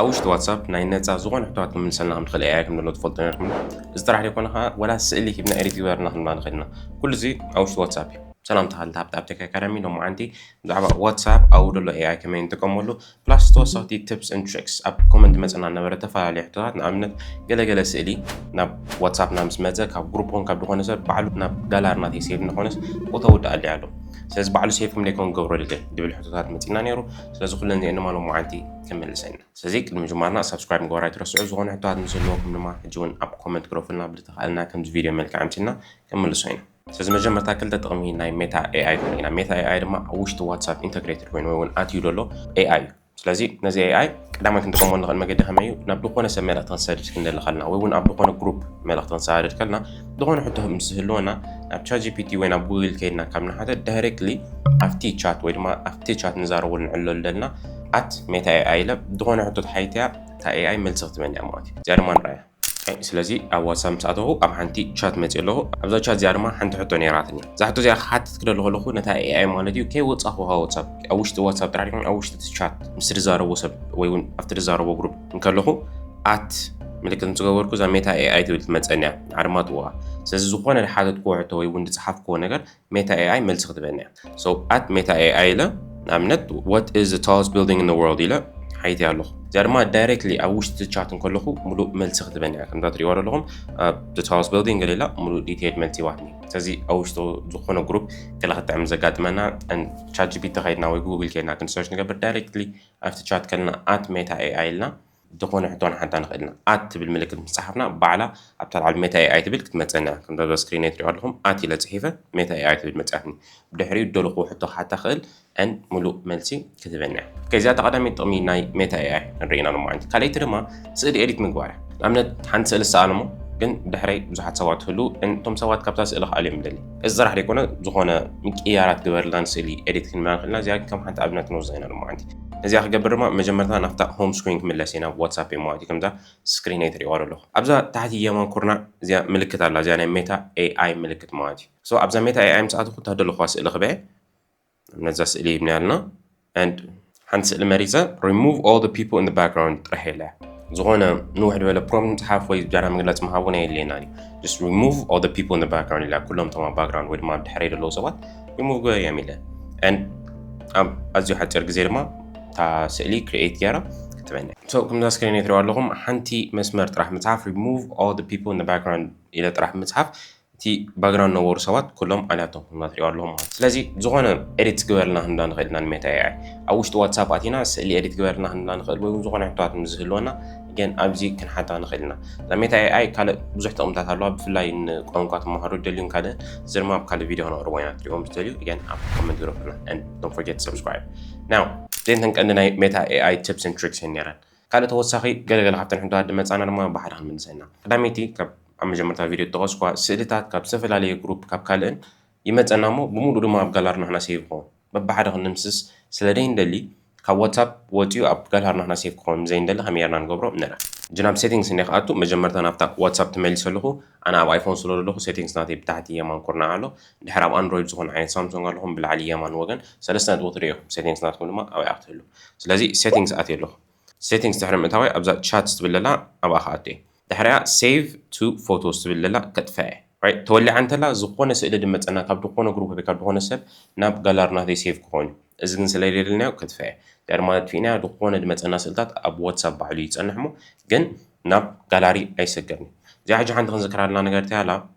ኣብ ውሽጢ ዋትሳፕ ናይ ነፃ ዝኾነ ሕቶታት ክምልሰልና ከም ትኽእል ኤኣይ ከም ዘሎ ትፈልጡ ነርኩም። እዚ ጥራሕ ዘይኮነ ከዓ ወላ ስእሊ ሂብና ኤዲት ግበርና ክንብላ ንኽእል ኢና። ኩሉ እዚ ኣብ ውሽጢ ዋትሳፕ እዩ። ሰላም ተኻልቲ ሃብቲ ኣብ ቴክ ኣካዳሚ ሎማዓንቲ ብዛዕባ ዋትሳፕ ኣብኡ ዘሎ ኤኣይ ከመይ ንጥቀመሉ ፕላስ ተወሰኽቲ ቲፕስ ን ትሪክስ ኣብ ኮመንት መፅና ነበረ ተፈላለዩ ሕቶታት። ንኣብነት ገለገለ ስእሊ ናብ ዋትሳፕና ምስ መፀ ካብ ግሩፕ ን ካብ ዝኾነ ሰብ ባዕሉ ናብ ጋላሪ ናተይ ሴቭ ንኾነስ ቦታ ውዳእ ኣለ ኣሎ። ስለዚ ባዕሉ ሴቭ ከም ደይኮን ገብሮ ድለ ድብል ሕቶታት መፂና ነይሩ። ስለዚ ኩለን ዚአን ድማ ሎማዓንቲ ክምልሰና። ስለዚ ቅድሚ ጅማርና ሳብስክራይብ ምግባር ኣይትረስዑ። ዝኾነ ሕቶታት ምስ ዘለወኩም ድማ ሕጂ እውን ኣብ ኮመንት ግረፉልና። ብልተኻእልና ከምዚ ቪድዮ መልክዕ ኣምሲልና ከምልሶ ኢና። ስለዚ መጀመርታ ክልተ ጥቕሚ ናይ ሜታ ኤኣይ ኢና። ሜታ ኤኣይ ድማ ኣብ ውሽጢ ዋትሳፕ ኢንተግሬትድ ኮይኑ ወይ እውን ኣትዩ ዘሎ ኤኣይ እዩ። ስለዚ ነዚ ኤኣይ ቀዳማይ ክንጥቀመሉ ንኽእል መገዲ ከመይ እዩ? ናብ ዝኾነ ሰብ መልእኽቲ ክንሰድድ ክንደሊ ከልና ወይ እውን ኣብ ዝኾነ ግሩፕ መልእኽቲ ክንሰዳድድ ከልና ዝኾነ ሕቶ ምስ ዝህልወና ናብ ቻት ጂፒቲ ወይ ናብ ጉግል ከይድና ካብ ንሓተ ዳይሬክትሊ ኣብቲ ቻት ወይ ድማ ኣብቲ ቻት ንዛረበሉ ንዕለሉ ዘለና ኣት ሜታ ኤኣይ ኢለ ዝኾነ ሕቶ ተሓይትያ እታ ኤኣይ መልሲ ክትበኒ እያ ማለት እዩ። እዚኣ ድማ ንረኣያ። ስለዚ ኣብ ዋትሳፕ ምስ ኣተኹ ኣብ ሓንቲ ቻት መፅእ ኣለኹ። ኣብዛ ቻት እዚኣ ድማ ሓንቲ ሕቶ ነይራትኒ። እዛ ሕቶ እዚኣ ክሓትት ክደሊ ከለኹ ነታ ኤኣይ ማለት እዩ ከይወፃኹ ካብ ዋትሳፕ ኣብ ውሽጢ ዋትሳፕ ጥራሕ ይኹን ኣብ ውሽጢ እቲ ቻት ምስ ዝዛረቦ ሰብ ወይ እውን ኣብቲ ዝዛረቦ ግሩፕ እንከለኹ ኣት ምልክት ምስ ገበርኩ እዛ ሜታ ኤኣይ ትብል ትመፀኒ እያ። ኣድማጥዋ ስለዚ ዝኾነ ዝሓተትክዎ ሕቶ ወይ እውን ዝፀሓፍክዎ ነገር ሜታ ኤኣይ መልሲ ክትበኒ እያ። So ኣት ሜታ ኤኣይ ኢለ ንኣብነት what is the tallest building in the world ኢለ ሓይተ ኣለኹ። እዚኣ ድማ ዳይሬክትሊ ኣብ ውሽጢ ቻት እንከለኹ ሙሉእ መልሲ ክትበኒ እያ። ከምዛ ትሪእዋ ዘለኹም tallest building ገለ ኢላ ሙሉእ ዲቴይል መልሲ ዋትኒ። ስለዚ ኣብ ውሽጢ ዝኾነ ግሩፕ ገለ ክትዕም ዘጋጥመና ቻት ጂፒቲ ከይድና ወይ ጉግል ከይድና ክንሰርች ንገብር ዳይሬክትሊ ኣብቲ ቻት ከልና ኣት ሜታ ኤኣይ ኢልና ዝኾነ ሕቶ ንሓታ ንኽእል ኢና። ኣት ትብል ምልክት ምስ ጸሓፍና ባዕላ ኣብታ ላዕሊ ሜታ ኤኣይ ትብል ክትመጸና እያ። ከምዛ ኣብ ስክሪን ትሪኦ ኣለኹም ኣት ኢለ ጽሒፈ ሜታ ኤኣይ ትብል መጽኣትኒ። ብድሕሪኡ ደለኹ ሕቶ ክሓታ ክእል ን ሙሉእ መልሲ ክትበኒ እያ። ከዚኣ እታ ቀዳመይቲ ጥቕሚ ናይ ሜታ ኤኣይ ንርኢ ኢና ሎማዓንቲ። ካልኣይቲ ድማ ስእሊ ኤዲት ምግባር እያ። ንኣብነት ሓንቲ ስእሊ ሰኣል እሞ ግን ድሕረይ ብዙሓት ሰባት ህሉ እቶም ሰባት ካብታ ስእሊ ክኣልዮም ይደሊ። እዚ ጥራሕ ዘይኮነ ዝኾነ ምቅያራት ግበርልና ንስእሊ ኤዲት ክንብላ ንኽእልና እዚኣ ከም ሓንቲ ኣብነት ንወስዳ ኢና ሎማዓንቲ። ነዚኣ ክገብር ድማ መጀመርታ ናብታ ሆም ስክሪን ክምለስ እየ ናብ ዋትሳፕ እየ ማለት እዩ። ከምዛ ስክሪን እየ ትሪእዋ ኣለኹ። ኣብዛ ታሕቲ የማን ኩርናዕ እዚኣ ምልክት ኣላ። እዚኣ ናይ ሜታ ኤኣይ ምልክት ማለት እዩ። So ኣብዛ ሜታ ኤኣይ ምስ ኣተኹ እታ ደለኹዋ ስእሊ ክበየ ነዛ ስእሊ ሂብና ያልና and ሓንቲ ስእሊ መሪፀ remove all the people in the background ጥራሕ የለ ዝኾነ ንውሕ ዝበለ ፕሮምፕት ምፅሓፍ ወይ ዝያዳ መግለፂ ምሃቡ ናይ የድልየና እዩ። Just remove all the people in the background ኢላ ኩሎም እቶም ኣብ ባክግራውንድ ወይ ድማ ኣብ ድሕረይ ዘለዉ ሰባት ሪሙቭ ግበር እዮም ኢለ and ኣብ ኣዝዩ ሓፂር ግዜ ድማ እታ ስእሊ ክሪኤት ገይራ ክትበኒ። So ከምዛ ስክሪን ትሪኦ ኣለኹም ሓንቲ መስመር ጥራሕ ምፅሓፍ remove all the people in the background ኢለ ጥራሕ ምፅሓፍ እቲ ባክግራውንድ ነበሩ ሰባት ኩሎም ኣልያቶም ከምዛ ትሪኦ ኣለኹም ማለት። ስለዚ ዝኾነ ኤዲት ግበርልና ክንብላ ንኽእል ኢና ንሜታ ኤኣይ። ኣብ ውሽጢ ዋትሳፕ ኣቲና ስእሊ ኤዲት ግበርልና ክንብላ ንኽእል ወይ እውን ዝኾነ ሕቶታት ምስ ዝህልወና ግን ኣብዚ ክንሓታ ንኽእል ኢና። እዛ ሜታ ኤኣይ ካልእ ብዙሕ ጥቕምታት ኣለዋ። ብፍላይ ንቋንቋ ትመሃሩ ደልዩን ካልእ እዚ ድማ ኣብ ካልእ ቪድዮ ክነቕርቦ ኢና። ትሪኦም ዝደልዩ ግን ኣብ ኮመንት ግረፉና and don't forget to subscribe። Now እዘን ተን ቀንዲ ናይ ሜታ ኤኣይ ቲፕስ and ትሪክስ እየን ነይረን። ካልእ ተወሳኺ ገለገለ ካብተን ሕቶታት ድመፃና ድማ ብሓደ ክንምልሰና። ቀዳመይቲ ካብ ኣብ መጀመርታ ቪድዮ ዝጠቐስኳ ስእልታት ካብ ዝተፈላለየ ግሩፕ ካብ ካልእን ይመፀና እሞ ብምሉእ ድማ ኣብ ጋላሪ ናህና ሴቭ ይኸውን። በብሓደ ክንምስስ ስለ ዘይንደሊ ካብ ዋትሳፕ ወፂኡ ኣብ ጋላሪ ናህና ሴቭ ክኸውን ዘይንደሊ ከመይ ጌርና ንገብሮ ንርኣ። ሕጂ ናብ ሴቲንግስ እንደ ክኣቱ መጀመርታ ናብታ ዋትሳፕ ትመሊሰ ኣለኹ። ኣነ ኣብ ኣይፎን ስለ ዘለኹ ሴቲንግስ ናተይ ብታሕቲ የማን ኩርናዕ ኣሎ። ድሕር ኣብ ኣንድሮይድ ዝኾነ ዓይነት ሳምሶንግ ኣለኹም ብላዕሊ የማን ወገን ሰለስተ ነጥቢ ትሪኡ ኢኹም። ሴቲንግስ ናትኩም ድማ ኣብኣ ክትህሉ። ስለዚ ሴቲንግስ ኣትየ ኣለኹ። ሴቲንግስ ድሕሪ ምእታወይ ኣብዛ ቻትስ ትብል ዘላ ኣብኣ ክኣቱ እየ። ድሕሪኣ ሴቭ ቱ ፎቶስ ትብል ዘላ ከጥፍኣ እየ። ራይት ተወሊዓ እንተላ ዝኾነ ስእሊ ድመፀና ካብ ዝኾነ ግሩፕ ወይ ካብ ዝኾነ ሰብ ናብ ጋላሪ ናተይ ሴቭ ክኾን እዩ። እዚ ግን ስለ ዘይደለናዮ ከጥፍኣ እየ። እዚኣ ድማ ኣጥፊእናያ ዝኾነ ድመፀና ስእልታት ኣብ ዋትሳፕ ባዕሉ ይፀንሕ እሞ ግን ናብ ጋላሪ ኣይሰገርን እዩ። እዚኣ ሕጂ ሓንቲ ክንዝክራልና ነገር እንታይ ኣላ?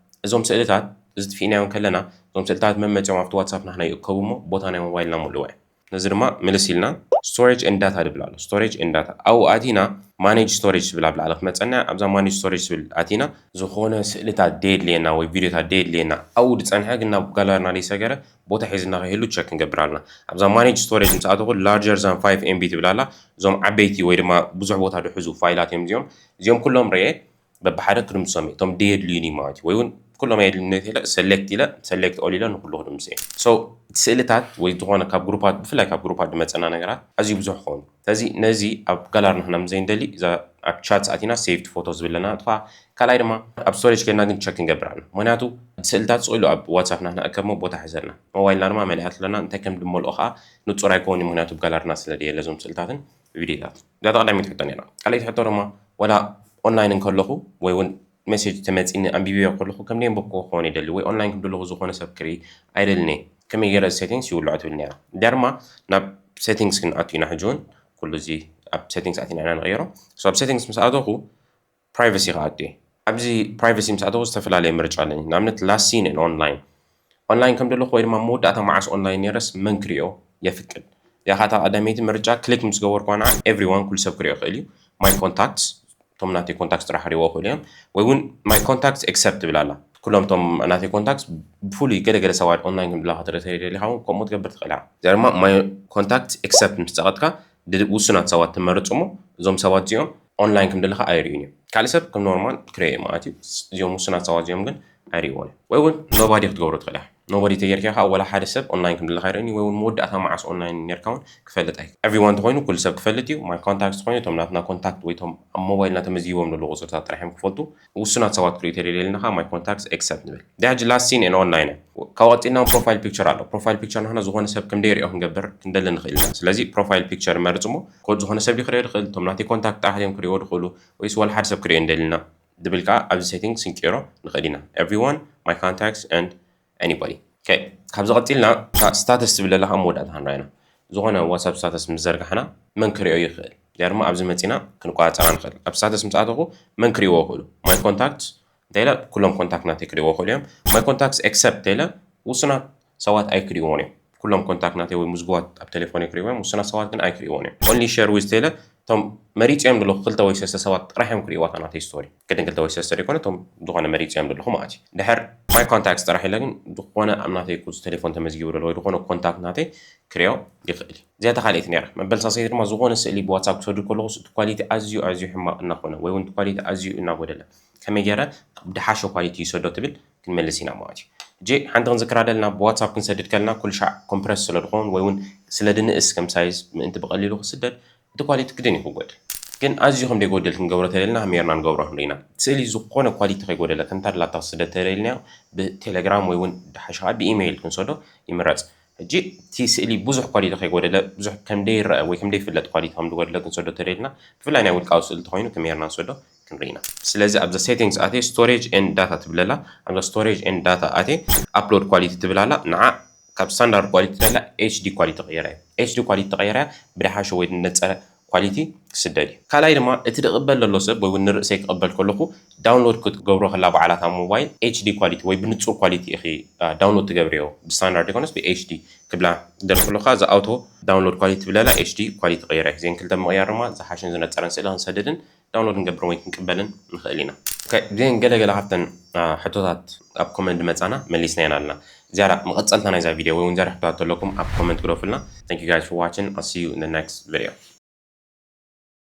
እዞም ስእልታት እዚ ጥፊእናዮ እንከለና እዞም ስእልታት መመፂኦም ኣብቲ ዋትሳፕ ናህና ይእከቡ እሞ ቦታ ናይ ሞባይልና ሙሉእ እያ። ነዚ ድማ ምልስ ኢልና ስቶሬጅ ኤንድ ዳታ ድብል ኣሎ። ስቶሬጅ ኤንድ ዳታ ኣብኡ ኣቲና ማኔጅ ስቶሬጅ ትብል ኣብ ላዕሊ ክትመፀና እያ። ኣብዛ ማኔጅ ስቶሬጅ ትብል ኣቲና ዝኾነ ስእልታት ደየድልየና ወይ ቪድዮታት ደየድልየና ኣብኡ ዝፀንሐ ግን ናብ ጋላሪና ዘይሰገረ ቦታ ሒዝና ከይህሉ ቸክ ክንገብር ኣለና። ኣብዛ ማኔጅ ስቶሬጅ ምስ ኣተኹ ላርጀር ዛን ፋይቭ ኤምቢ ትብል ኣላ። እዞም ዓበይቲ ወይ ድማ ብዙሕ ቦታ ዝሕዙ ፋይላት እዮም እዚኦም። እዚኦም ኩሎም ርኤ በብሓደ ክድምሶም እየ። እቶም ደየድልዩኒ ማለት እዩ ወይ እውን ኩሎም ኣየድልዩኒ ኢለ select ኢለ select all ኢለ ንኩሉ ክድምስ እየ። So እቲ ስእልታት ወይ ዝኾነ ካብ ግሩፓት፣ ብፍላይ ካብ ግሩፓት ዝመፀና ነገራት ኣዝዩ ብዙሕ ክኸውን እዩ። ስለዚ ነዚ ኣብ ጋላሪ ንክና ዘይንደሊ እዛ ኣብ ቻት ኣቲና saved photo ዝብለና ኣጥፋ። ካልኣይ ድማ ኣብ storage ከድና ግን check ክንገብር ኣለና። ምክንያቱ ስእልታት ስኢሉ ኣብ ዋትሳፕ ናትና እከብሞ ቦታ ሕዘልና፣ ሞባይልና ድማ መሊኣትለና እንታይ ከም ድመልኦ ከዓ ንፁር ኣይከውን እዩ። ምክንያቱ ኣብ ጋላርና ስለ ደየለ እዞም ስእልታትን ቪዲዮታት። እዛ ቀዳሚት ሕቶ ነይራ። ካልኣይቲ ሕቶ ድማ ዋላ ኦንላይን እንከለኹ ወይ እውን ሜሴጅ ተመፂኒ ኣንቢብዮ ከለኹ ከም ደንበኮ ክኾን ይደሊ ወይ ኦንላይን ከም ዘለኹ ዝኾነ ሰብ ክርኢ ኣይደልን እየ፣ ከመይ ገይረ ሴቲንግስ ይውልዖ ትብል ነይራ። እዚኣ ድማ ናብ ሴቲንግስ ክንኣቱ ኢና። ሕጂ እውን ኩሉ እዚ ኣብ ሴቲንግስ ኣቲና ኢና ንቕይሮ። So ኣብ ሴቲንግስ ምስ ኣተኹ ፕራይቨሲ ክኣቱ እየ። ኣብዚ ፕራይቨሲ ምስ ኣተኹ ዝተፈላለየ ምርጫ ኣለኒ። ንኣብነት last seen online online ከም ዘለኹ ወይ ድማ መወዳእታ መዓስ ኦንላይን ነይረስ መን ክሪኦ የፍቅድ። ያኻታ ቀዳመይቲ ምርጫ ክሊክ ምስ ገበርኳ ንዓ everyone ኩሉ ሰብ ክሪኦ ይኽእል እዩ። My contacts እቶም ናተይ ኮንታክትስ ጥራሕ ክሪእዎ ይኽእሉ እዮም። ወይ እውን my contacts except ትብል ኣላ። ኩሎም እቶም ናተይ ኮንታክትስ ብፍሉይ ገለ ገለ ሰባት ኦንላይን ከም ዘለኻ ክትርኢ ተደሊኻ እውን ከምኡ ትገብር ትኽእል ኢኻ። እዚኣ ድማ my contacts except ምስ ፀቐጥካ ውሱናት ሰባት ትመርፅ እሞ እዞም ሰባት እዚኦም ኦንላይን ከም ዘለኻ ኣይርእዩን እዮም። ካልእ ሰብ ከም ኖርማል ክሪኦ እዩ ማለት እዩ። እዚኦም ውሱናት ሰባት እዚኦም ግን ኣይርእይዎን እዮም። ወይ እውን nobody ክትገብሮ ትኽእል ኢኻ። Nobody ተጌርካ ከዓ ወላ ሓደ ሰብ ኦንላይን ከም ዘለኻ ኣይርእን እዩ፣ ወይ እውን መወዳእታ መዓስ ኦንላይን ነርካ እውን ክፈልጥ ኣይ everyone ተኮይኑ ኩሉ ሰብ ክፈልጥ እዩ። My contacts ተኮይኑ እቶም ናትና ኮንታክት ወይ እቶም ኣብ ሞባይልና ተመዝጊቦም ዘለዉ ቁፅርታት ጥራሕ እዮም ክፈልጡ። ውሱናት ሰባት ክርእዩ ተደልየልና ከዓ my contacts except ንብል። እዚኣ ሕጂ last seen online እያ። ካብ ቀፂልና ፕሮፋይል ፒክቸር ኣሎ። ፕሮፋይል ፒክቸር ንሕና ዝኾነ ሰብ ከም ደይሪኦ ክንገብር ክንደሊ ንኽእል ኢና። ስለዚ ፕሮፋይል ፒክቸር መርፅ እሞ ኮድ ዝኾነ ሰብ ክሪኦ ይኽእል፣ እቶም ናተይ ኮንታክት ጥራሕ እዮም ክሪኦ ዝኽእሉ ወይስ ዋላ ሓደ ሰብ ክሪኦ እንደልና ዝብል ከዓ ኣብዚ ሴቲንግስ ክንቅይሮ ንኽእል ኢና። Everyone, my contacts and anybody። Okay፣ ካብዚ ቀፂልና እታ ስታተስ ትብል ዘላ ኣብ መወዳእታ ክንሪኣ ኢና። ዝኾነ ዋትሳፕ ስታተስ ምስ ዘርጋሕና መን ክሪኦ ይኽእል? እዚኣ ድማ ኣብዚ መፂና ክንቆፃፀራ ንኽእል። ኣብ ስታተስ ምስ ኣተኹ መን ክሪእዎ ይኽእሉ? My contacts እንታይ ኢለ ኩሎም ኮንታክት ናተይ ክሪእዎ ይኽእሉ እዮም። My contacts except ኢለ ውሱናት ሰባት ኣይክሪእዎን እዮም። ኩሎም ኮንታክት ናተይ ወይ ምዝጉባት ኣብ ቴሌፎን ክሪእዎ እዮም፣ ውሱናት ሰባት ግን ኣይክሪእዎን እዮም። Only share with ኢለ እቶም መሪፅዮም ዘለኹ ክልተ ወይ ሰለስተ ሰባት ጥራሕ እዮም ክሪእዋ እታ ናተይ ስቶሪ። ግድን ክልተ ወይ ሰለስተ ዘይኮነ እቶም ዝኾነ መሪፅዮም ዘለኹ ማለት እዩ። ድሕር my contacts ጥራሕ ኢለ ግን ዝኾነ ኣብ ናተይ ቁፅሪ ቴሌፎን ተመዝጊቡ ዘሎ ወይ ዝኾነ ኮንታክት ናተይ ክሪኦ ይኽእል እዩ። እዚኣ እታ ካልኣይቲ ነይራ። መበል ሳልሰይቲ ድማ ዝኾነ ስእሊ ብዋትሳፕ ክሰዱ ከለኹ እቲ ኳሊቲ ኣዝዩ ኣዝዩ ሕማቕ እናኾነ ወይ እውን እቲ ኳሊቲ ኣዝዩ እናጎደለ ከመይ ገይረ ብድሓሸ ኳሊቲ ይሰዶ ትብል ክንመልስ ኢና ማለት እዩ። ሕጂ ሓንቲ ክንዝክራ ደልና ብዋትሳፕ ክንሰድድ ከለና ኩሉ ሻዕ ኮምፕረስ ስለ ዝኾን ወይ እውን ስለ ድንእስ ከም ሳይዝ ምእንቲ ብቐሊሉ ክስደድ እቲ ኳሊቲ ግድን እዩ ክጎድል። ግን ኣዝዩ ከም ደይጎድል ክንገብሮ ተደልና ከመይ ጌርና ንገብሮ ክንርኢና። ስእሊ ዝኾነ ኳሊቲ ከይጎደለ ከምታ ድላታ ክስደድ ተደልናዮ ብቴሌግራም ወይ እውን ድሓሸ ከዓ ብኢሜይል ክንሰዶ ይምረፅ። ሕጂ እቲ ስእሊ ብዙሕ ኳሊቲ ከይጎደለ ብዙሕ ከም ደይረአ ወይ ከም ደይፍለጥ ኳሊቲ ከም ዝጎደለ ክንሰዶ ተደልና ብፍላይ ናይ ውልቃዊ ስእሊ ተኮይኑ ከመይ ጌርና ንሰዶ ክንርኢና። ስለዚ ኣብዛ ሴቲንግስ ኣትየ storage and data ትብለላ። ኣብዛ storage and data ኣትየ upload quality ትብላላ ንዓ ካብ ስታንዳርድ ኳሊቲ ደላ ኤች ዲ ኳሊቲ ቀይራ እያ። ኤች ዲ ኳሊቲ ተቀይራ እያ ብድሓሸ ወይ ዝነፀረ ኳሊቲ ክስደድ እዩ። ካልኣይ ድማ እቲ ዝቕበል ዘሎ ሰብ ወይ እውን ንርእሰይ ክቕበል ከለኹ ዳውንሎድ ክትገብሮ ከላ በዓላታ ሞባይል ኤች ዲ ኳሊቲ ወይ ብንጹር ኳሊቲ ኢኺ ዳውንሎድ ትገብርዮ ብስታንዳርድ ይኮነስ ብኤች ዲ ክብላ ደርኩ ኣለካ እዚ ኣውቶ ዳውንሎድ ኳሊቲ ትብለላ ኤች ዲ ኳሊቲ ቀይራ እየ። እዚአን ክልተ ምቕያር ድማ ዝሓሸን ዝነጸረን ስእሊ ክንሰድድን ዳውንሎድ ክንገብር ወይ ክንቅበልን ንኽእል ኢና። ኦኬ፣ እዚአን ገለ ገለ ካብተን ሕቶታት ኣብ ኮመንት መጻና መሊስናየን ኣለና። ዝያዳ መቐጸልታ ናይዛ ቪድዮ ወይ እውን ዝያዳ ሕቶታት ተለኩም ኣብ ኮመንት ግደፉልና። Thank you guys for watching. I'll see you in the next video.